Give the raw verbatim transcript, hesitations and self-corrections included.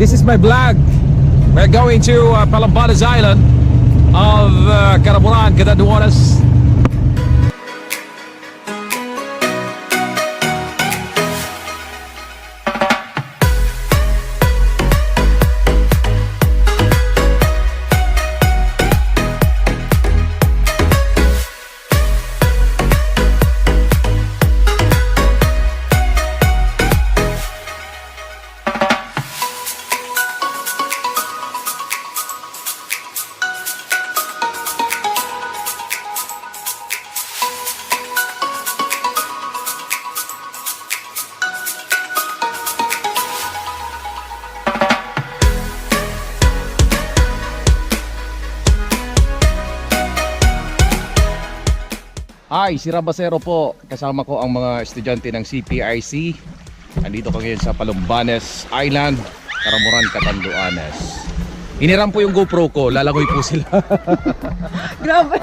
This is my vlog. We're going to uh, Palambanas Island of uh, Caramoran, Catanduanes. Hi, si Rabasero po. Kasama ko ang mga estudyante ng C P I C. Nandito ko ngayon sa Palumbanes Island, Caramoran, Catanduanes. Hiniram po yung GoPro ko, lalangoy po sila. Grabe.